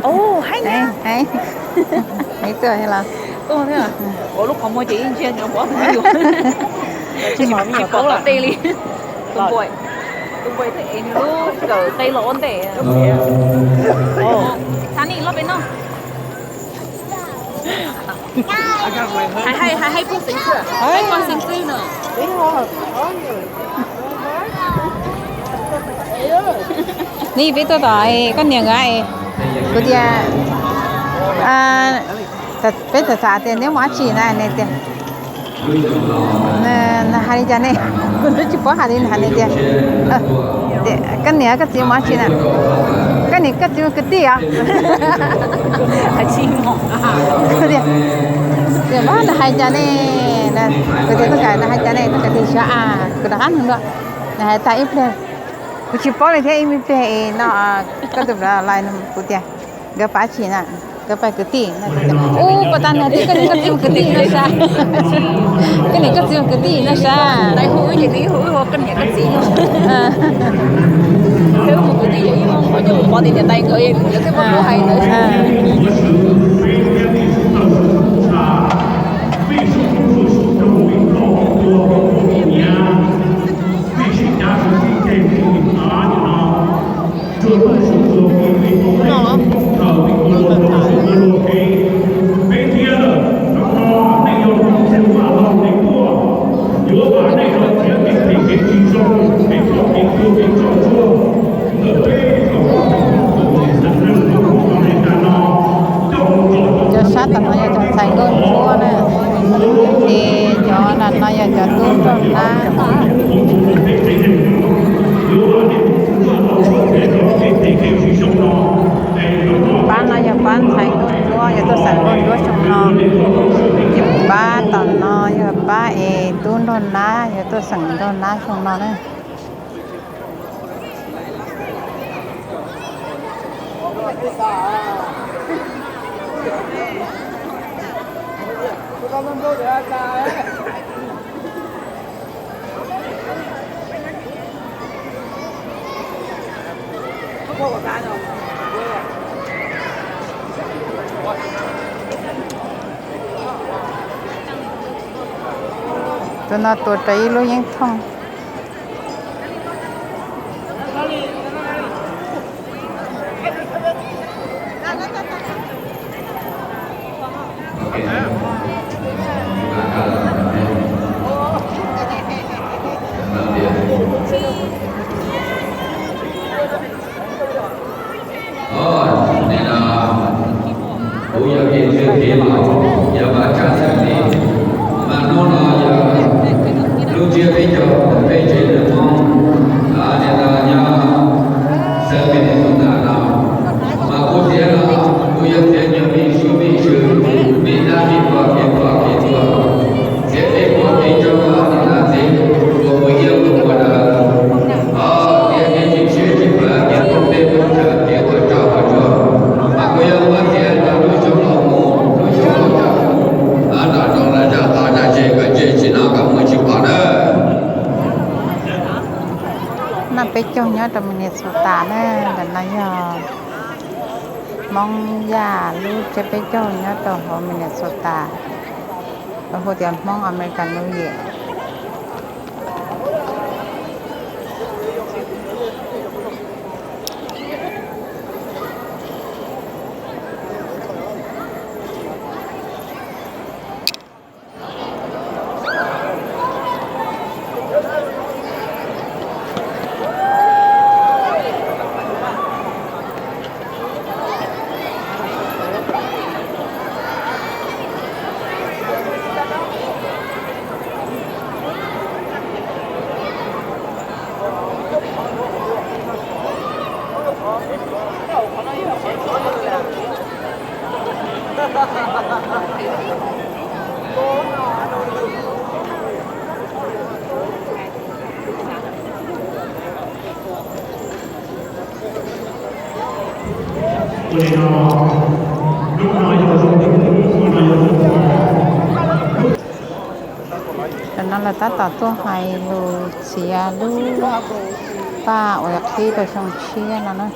Ub, haib na. Haib tuaj los. Tuaj thiab. Ua lub qhov muag ces ib ntsia nws pom tus me nyuam. Tsis pom tom tej li. Tus npua, tus npua twb ev nws lub kawm qe los ua ntej. Thab nej los pem no. Hais, hais, hais pug xeev xwb, hais pug xeev xwb no. Ni peb tuaj tom koj niam nkawd, kuv tias peb txawm xav tias neb mus dab tsi na, nws tias, nws hais li cas ne? Kuv twb tsis paub hais li, nws hais tias, koj niam koj txiv mus dab tsi na? Koj niam koj txiv mus kwv tij os. Tias, tias, nws hais cas ne? Kuv tias, koj niam nws hais cas ne? Koj niam tias, xyov a, kuv rov qab nug dua. Nws hais tag ib pliag, kuv tsis paub li thiab, ib me pliag no koj tus npawg lais nug kuv tias nkawd pab tsi na, nkawd pab kwv tij. Ub, puas tas nws tias koj niam koj txiv mus kwv tij no sas? Koj niam koj txiv mus kwv tij no sas? Hu ces nws hu, hu koj niam koj txiv. Peb mus kwv tij ces ib moo qhov coj mus pov tias niam tais nkawd, yog tej poj hais ntawd. Cov sab tom no yog cov ntxhais nkauj ntsuab na, ces cov nram no yog cov tub nraug nab. Pab no yog pab ntxhais nkauj ntsuab, yog tuaj xeem nkauj ntsuab xyoo no. Ces pab tom no yog pab es tub nraug nab, yog tuaj xeem nraug nab xyoo no na. Tus no tuav rawv ib lub yeeb thooj. Kuv yog ib tug tij laug, yog mas tshaj tawm li, mas hnub no yog lub tsiab peb caug peb tsev neeg Hmoob, niam tais nyob xeev Minnesota no, mas kuv txiav no, kuv yuav txiav cov me suab me sw, me dab me pog kev pog kev tuag, txiav peb puas kev tsaug vog niam dab txiv uas kuv iab kuv ua dawb, txiav kev tsis siab tsis pab kev poob peb poob tsawg kev ua tsov ua rog, mas kuv yuav muab txiav rau lub xyoo los mus, lub xyoo los tsaus, nram rau lawv zaj qab zaj zej kom ntsej tsis hnov kom muaj tsis pom nawb. Naj peb caug nyob rau Minnesota na, ntawm no yog Hmoob Yaj lub tsiab peb caug nyob rau hauv Minnesota, lawv hu tias Hmoob American New Year. Tam no lawv tab tom tuaj hais lus txiav lub paj uas qhib rau xyoo tshiab no na.